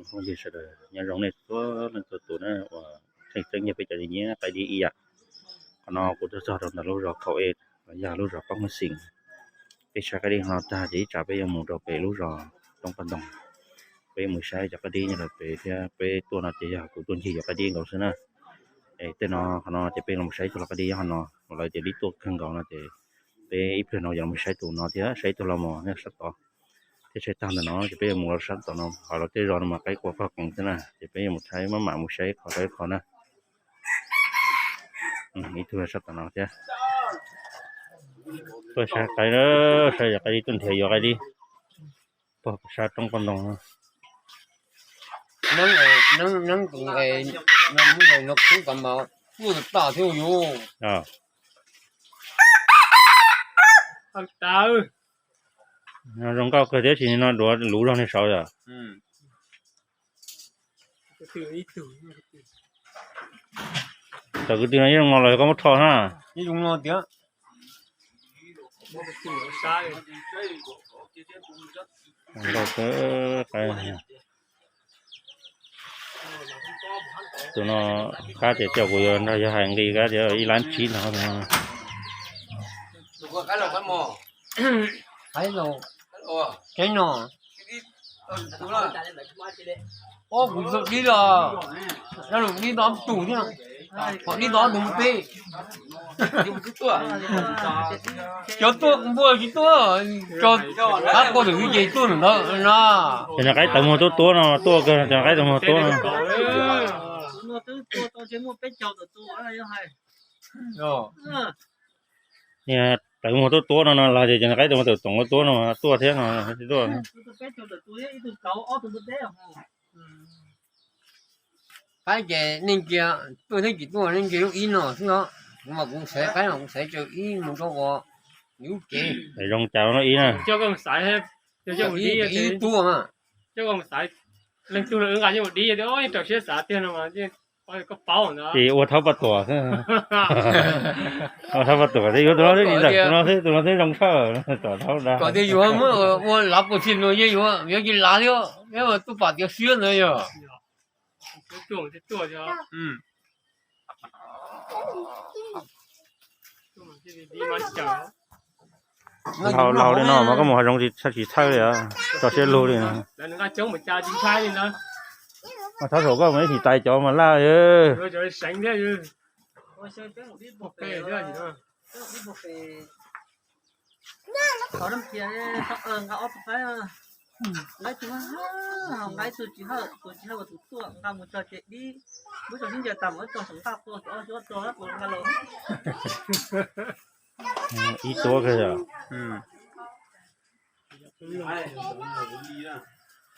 Phooj ywg sawv daws, nyob zoo nej txhua leej txhua tus na uas tseem txeeb yog peb cov niam nyiam qaib dib ib yam. Qhov no kuv tuaj txog rau ntawm lub zos Khau Ej los yog lub zos Pab Muaj Xeem. Peb saib qaib dib no tag ces ib tsam peb yuav mus rau pem lub zos Roob Paj Ntoo. Peb yuav mus saib cov qaib dib nyob rau pem thiab, peb tuaj no ces yog kuv tuaj ncig yuav qaib dib nkaus xwb na. Es tej no, qhov no ces peb los saib ib tug lau qaib dib nyob qhov no, lawv tias dib tuaj kawg nkaus no ces peb ib pliag no yuav los saib tus no thiab saib ib tug lau mos nyob sab tod. Thiab saib tag ntawm no ces peb yuav mus rau sab tom no, ho rau tej zos no mas qaib qua qog qoos thiab na, ces peb yuav mus saib, maj mam mus saib qhov rau ib qho na. Ib tug sab tom no thiab. Tuaj saib qaib, saib yuav qaib dib, tuaj nrhiav yuav qaib dib. Pog sab Roob Paj Ntoo no. Zoo nkauj kawg thiab, tsis no duav luv zog niag saud yom. Tawm kwv tw no yeej zoo no los koj muab rho na. Tus no qab tias coj kuv yuav nrog yawg hais nqi kab tias ib lab tsib no. Ob kuv txog dib los, dib tau ob tug thiab, ho dib tau ob tug peb. Cov tuaj npua tsis tuaj, tso qab qua tus ces tuaj ntawd na. Cov niag qaib tawv muag tuab tuab no tuaj kawg, cov niag qaib tawv muag tuab no. Niag tawv muag tuab tuab no no los ces cov niag qaib tawv muag tawm toom tuab tuab no tuaj thiab no tsis tuaj. Qaib ces nej cia tuaj thiab tsis tuaj nej cia lub ib no xwb os. Kuv mas kuv xaiv qaib mas kuv xaiv tsawv ib mus rau ua lub cev. Zoo cas lub ib na. Ib tuaj mas. Leej twg nqa nyob ua dib tias raws siab xav tiag no mas koj paub ntag. Ces ua thaub paj tuam xwb. Ua thaub paj tuam xwb, yuav tus no xwb, tus no xwb, tus no xwb zoo tshaj, tom thaub da. Kom tias yuav muab ua lav puas txhij no yeej yuav, yuav cia lav thiab, tuaj pam tias siab ntawd yog. Laus li no mas koj mus hav zoov tsis txhawj li, tso siab lug li. Mas thaub saum koj mas ib chim tais cov mas laj. Nqa ob tug qaib, nqa ib tug tsis hawj, tus tsis hawj ua tus tuaj nqa mus tso ces dib, muab tso sib ncaws tas mus tso saum nqaj qhua, ob tug ob tug nqa los. Ib tuab kawg yog.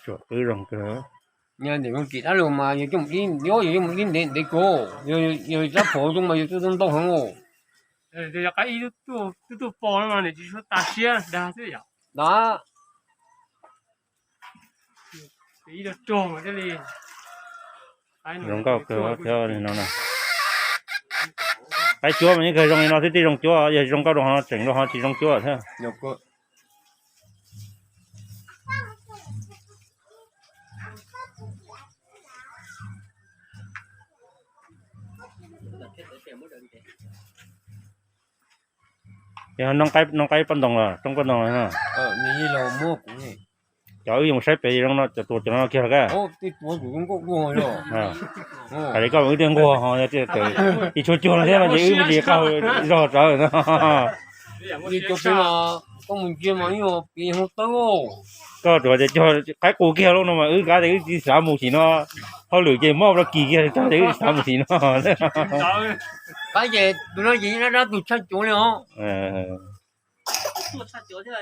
Tsuam qwb zoo kawg. Yog ntawm zoo tim dab laug mas yog coj mus dib, yog coj mus dib ntev ntev kawg, yog rab phom zoo mas yog tuaj ntau heev. Yog qaib ib tug tuaj pom no mas nws tsis tshua tas siab dag xwb yom. Zoo nkauj kawg thiab no na. Qaib cuab mas yeej kawg zoo li no xwb, tib zoo cuab, yog zoo nkauj rau ho tseem rau ho tsis zoo cuab thiab. Noj qaib poj ntoo los, roob poj ntoo los. Cov wb yuav mus saib pem zoo no, cov tuag cov no kiag los ka. Hais li koj wb tiag nquag ho, tsis tshua cuag no thiab no ces wb tsis qaug zog tsawv no. Koj tsuas tias cuag qaib qus kiag lawm no mas wb kav tias wb tsis xav mus sim no, hauj lwm ces mob rau kis kiag tag ces wb tsis xav mus sim no. Qaib ces tus no ces dab dab tus tshaj cuav li os.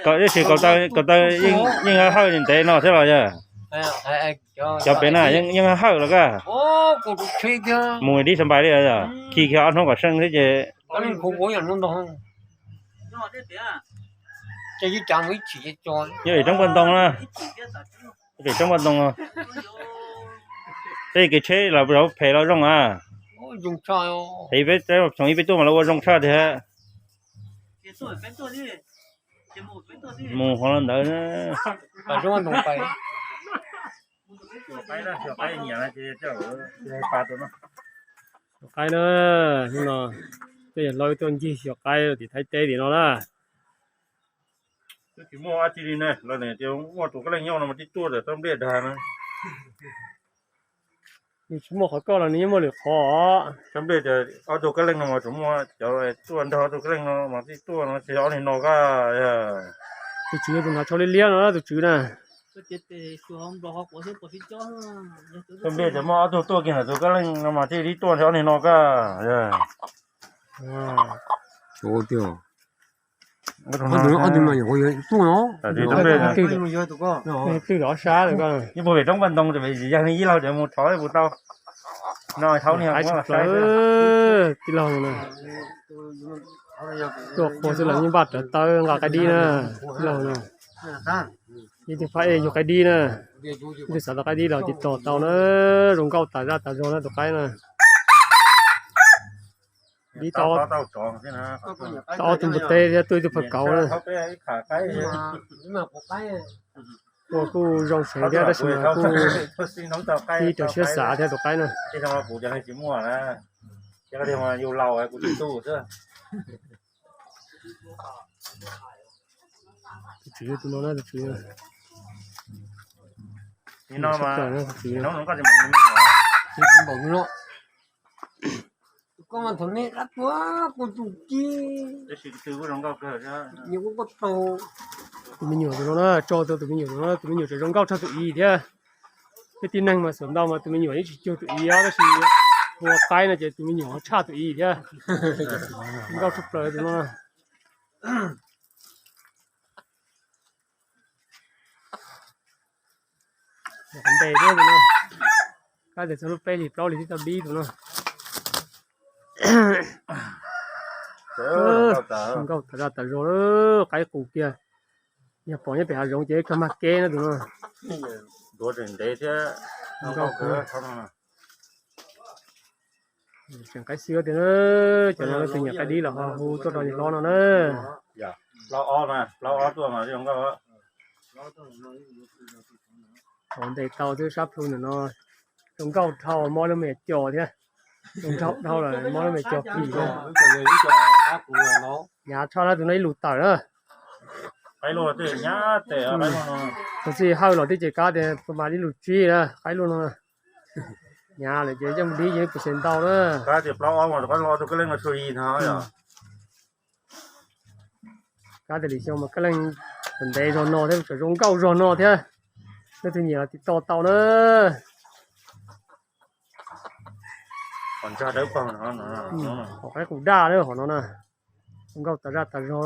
Tab sis kaum taw yeej hawj ntev no thiab los yog? Cov pem na yeej hawj los ka. Mus dib xas npais li os, khi kiag ob hnub kom seej thiab ces. Yog pem roob paj ntoo na. Pem roob paj ntoo. Tej kev tsheb los phem los zoo a. Es peb tsoom ib peb tuaj mas lawv ua zoo tshaj tiag. Mus qhov ntawd. Xyuas qaib na, xyuas qaib nyiam na ces coj pa rau no. Xyuas qaib na, hnub no tej yawg hlob tuaj ncig xyuas qaib tim Thaib teb tim no na. Twb tsis muaj dab tsi li ne, los nws tias muaj tus kab leej nyob no mas tib tuaj tawm txob nplej dag na. Nws tsis muaj qhov koj los nws yeej muaj lwm qhov. Txob nplej tias ob tug kab leej no mas tsuas muaj cov tuaj nrog ob tug kab leej no mas tib tuaj no ces ob niag no kab. Tus tswv yog tus hnav tsho liab liab no tus tswv na. Txob nplej tias muaj ob tug tuaj kiag ntawm tus kab leej no mas thiaj li tuaj nrog ob niag no kab. Ob tug no, ob tug no yuav tuaj no. Twj ob sab lawm koj. Ib puag pem roob Vaj Ntoo, yog ib laug ces mus thov puas tau. No thaum niag tshaj plaws tij laug na. Tuaj qhua xwb los yeej npaj rawv tawb nqa qaib dib na, tij laug na. Ib tug phab ej yug qaib dib na. Ib tug xav tau qaib dib los tiv tog tau na, zoo nkauj tas zaj tas zog na tus qaib na. Dib tau ob tug npua teb thiab tuaj ib tug phaj kauv na. Ua kuj zoo seev thiab tab sis mas kuj ib raws siab xav thiab tus qaib na. Tus tswv yog tus no na, tus tswv. Tus tswv. Koj mas thaum nej dab tuag kuv tus kib, nyias kuj koj taug. Tus me nyuam tus no na, tso tau tus me nyuam tus no, tus me nyuam tseem zoo nkauj tshaj tus iv thiab. Peb tib neeg mas xav ntau mas tus me nyuam yeej tsis cuag tus iv os, tab sis ua qaib no ces tus me nyuam tshaj tus iv thiab. Nkauj tshaj plaws tus no. Nte thiab tus no, kab tias txog lub peb hlis plaub hlis twb tau dib tus no. Nkauj tas zaj tas zog, qaib qus kiag. Yog pom nyob pem hav zoov ces kawg mag keb na tus no. Ntuav tseem ntev thiab. Tseem qaib xwb tiag na, cov no leej twg nyiam qaib dib los ho hu tuaj rau niam hlob no na. Plaub ob, plaub ob tuaj mas zoo nkauj. Thaum ntes tau twb sab plhu ntawm no zoo nkauj dhau, mob lub me cos thiab. Zoo nkauj dhau lawm, mob lub me cos kis thiab. Nyav tshaj na, tus no ib lus tawm na. Tus txij hawj los tib ces kab tias mas ib lus tsib na, qaib luaj no. Nyav lawm ces yeej mus dib yeej pus xes ntau na. Kab tias plaub ob mas rov qab los tus kab leej no tshua yi no yom. Kab tias lwm xyoo mas kab leej tseem ntev zog no thiab, tseem zoo nkauj zog no thiab. Leej twg nyiam los tiv toj tau na. Hom qaib qus daj na hom no na. Zoo nkauj tas zaj tas zog.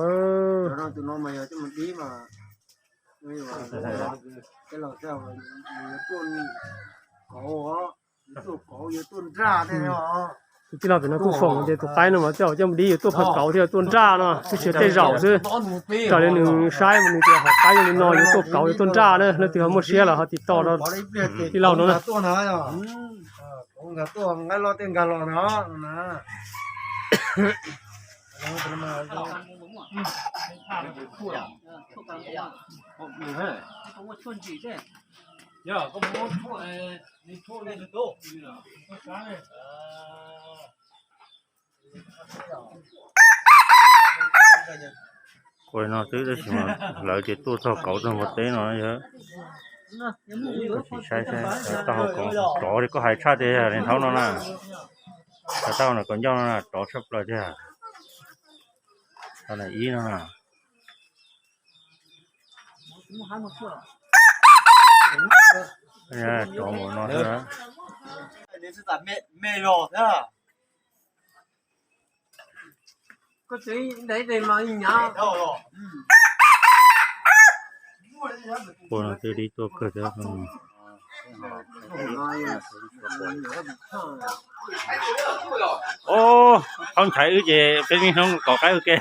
Tus tij laug pem no kuj foom tias tus qaib no mas tej zaum coj mus dib yuav tuaj phaj kauv thiab tuaj nraj no, twb tsis yog tej zaum xwb. Raws li nws saib mas nws tias hom qaib zoo li no yuav tuaj kauv yuav tuaj nraj na, leej twg ho muaj siab los ho tiv toj rau tij laug no na. Ua no twb tab sis mas lawv ces tuaj txog kauv txog npua teb no yog. Sim saib saib taub hau kauv, tsov li koj hais tshaj tiag li thaum no na. Taub hau no kauv ncauj no na, tsov tshaj plaws tiag. Tau na ib no na. Tsov npaum no xwb. Ua no twb dib tuaj kawg thiab. Ob, thaub nchaiv wb ces peb me hnub kom qaib ua ke.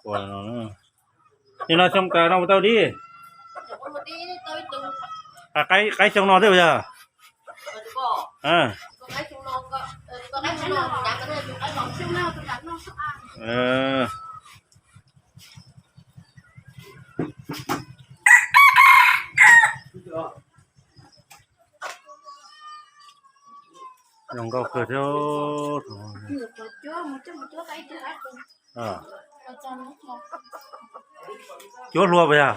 Ua no na. Nim no xyoo tas no mus tau dib. Qaib xyoo no thiab puas yog? Zoo nkauj kawg thiab. Cuab hlua puas yog?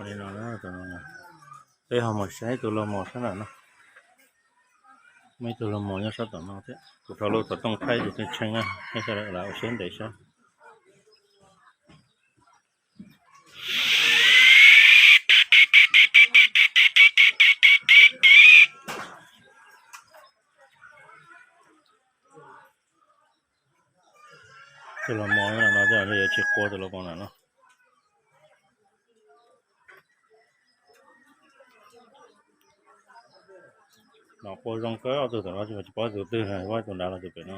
Li no, peb ho mus saib tus los mos sab nram no. Muaj ib tug los mos nyob sab tom no thiab. Kuv rho lub xov tooj thaij tus tshee tshee na, nej sawv daws ua siab ntev saib. Tus los mos no, no yuav tsis qua tus los mos na no. No qua zoo kawg, ob tug tom no tsis paub tus twg, tus nrad los tus pem no.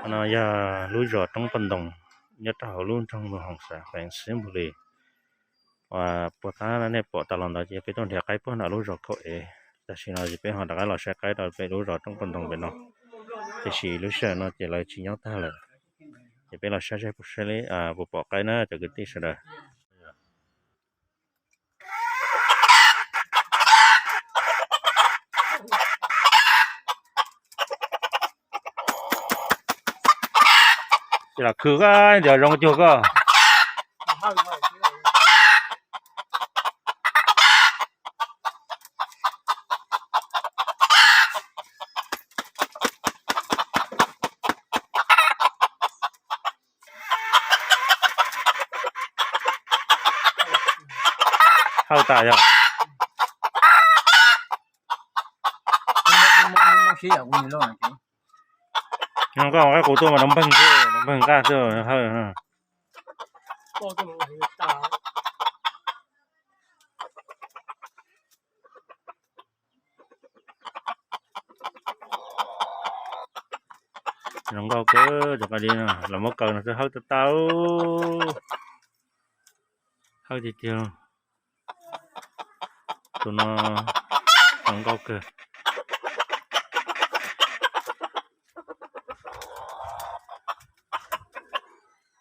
No yog lub zos Roob Poj Ntoo, nyob rau hauv lub nroog Nplooj Hoom, xeev Xeev Npus Lis. Puag ta nej pom tas los ntawd ces peb tuaj nrhiav qaib puag nram lub zos Khauj Ev. Tam sim no ces peb ho rov qab los saib qaib rau pem lub zos Roob Poj Ntoo pem no, tiam sis lub sij hawm no ces lawv tsis nyob tag lawm. Ces peb los saib saib puas saib li, puas pom qaib na cov kwv tij sawv daws. Ces los khwv koj ntiav zoo cuag koj. Hawj tas yog. Koj ua qaib qus tuaj mas nrov npeeg xwb, nrov npeeg nqaj xwb hawj. Zoo nkauj kawg cov qaib dib no, los muab kaw no xwb hawj tau tau. Hawj tiag tiag. Tus no zoo nkauj kawg.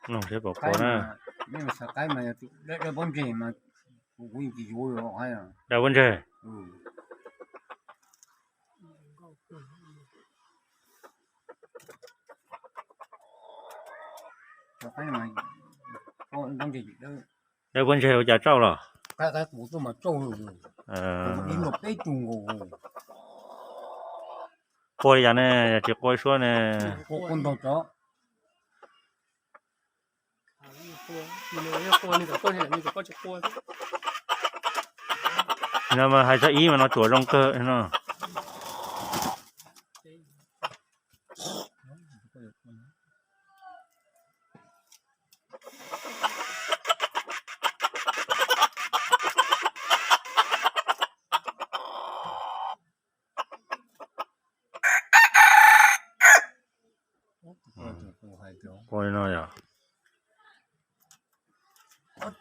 Mloog seb puas qua na. Dawb pob ntseg. Dawb pob ntseg ua cas tsauj los? Qua li cas ne, yog tsis qua suab ne? No mas hais txog ib mas no tsuam zoo kawg no.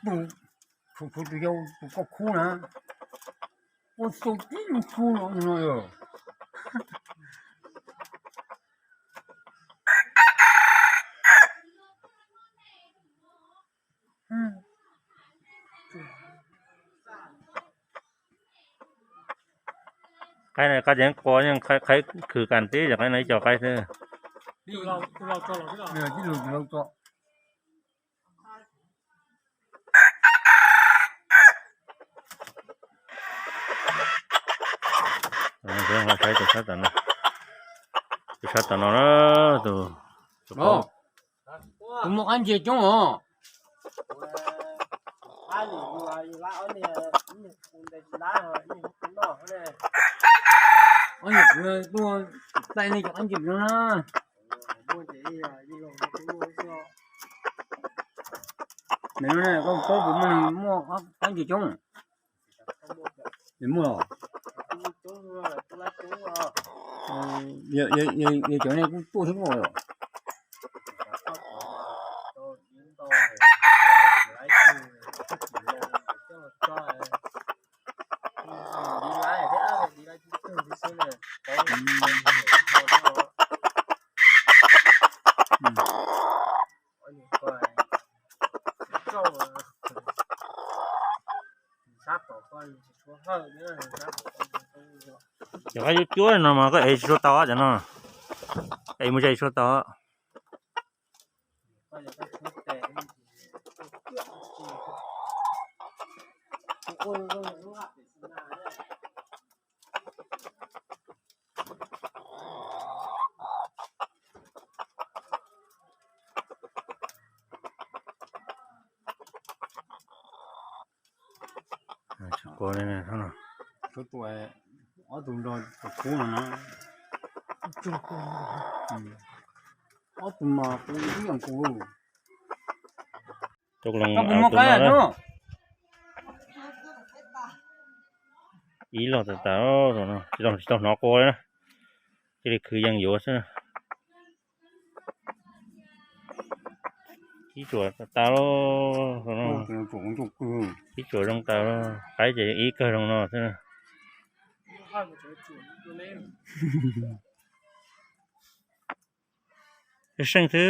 Tus, tus, tus yau tus koj khub na, ua tau tib lub khub no no yog. Qaib no, qaib ces qua yeej, qaib khwv kas tib, yog qaib no ib co qaib xwb. Saib tus sab tom no, tus sab tom no na, tus, tus muaj qaib ntsia coob os. Ob niam kwv tuaj txais nej cov qaib ntsia no na. Nws no ne, koj paub puas muaj neeg muaj qaib ntsia coob? Nws muaj os. Yog cov nej kuj tuaj thiab os. Cov qaib cuab cuab no mas koj ev tsis tshua tau cov no, ev mus ze tsis tshua tau. Ob tug nrog tus kub no na. Ob tug mas kuv ib yam nkaus. Ib log tas tas, tsis tau hnov qua li na, cia li khwv yees yuav xwb. Ib tsuam tas tas, ib tsuam zoo tas, qaib ces ib kawg zoo no xwb. Seej xwb,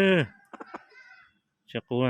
tsis qub.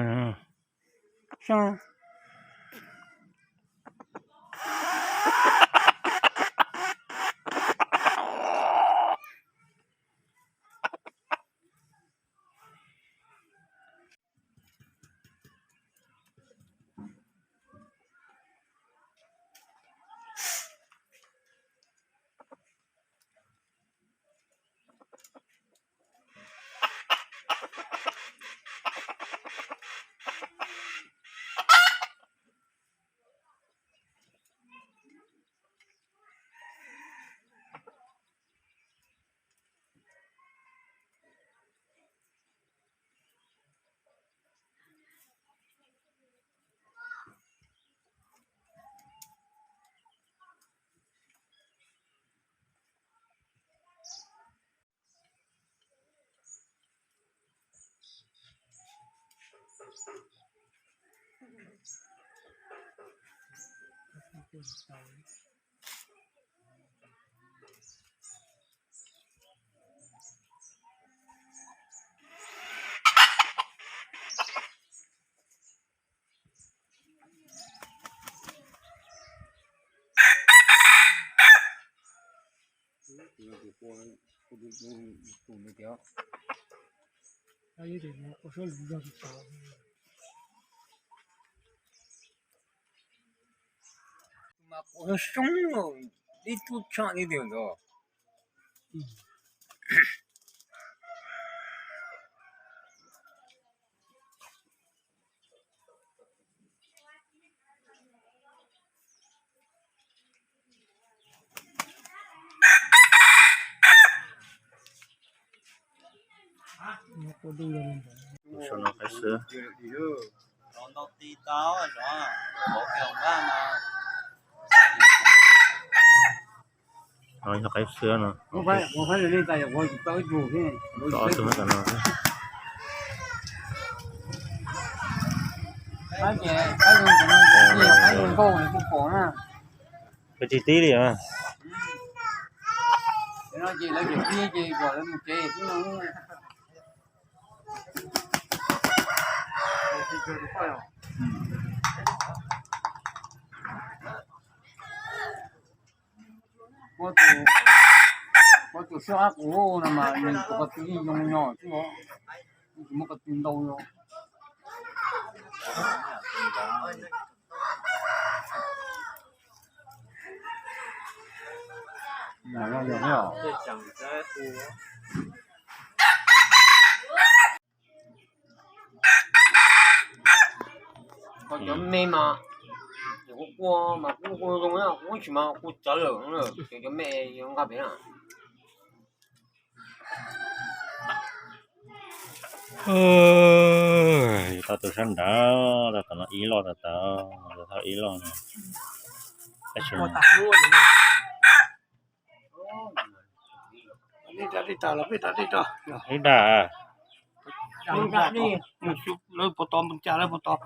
Mas kuv soob, ib tug tshaj li tiag ntag. Tus saum no qaib xwb. No yog qaib xwb no. Ob tug no tom no. Qab ces qab zoo, qab zoo nkauj kuj pom na. Koj tsis tib li. Ces lawv ces pib ces kom lawv mus tsev xwb no. Kuv tus soj qab kuv no mas nws tus ko tw yeej zoo no xwb, tsis muaj ko tw ntau no. Cov me mas, kuv quaj mas kuv quaj zoo, kuv tsis mas kuv txawv lawm, ces cov me yuav nqa pem na. Tau tus sab nrad, tau tom no ib loj, tau tom no ib loj no. Tab sis ib dag, lawv puas tod, lawv puas tod.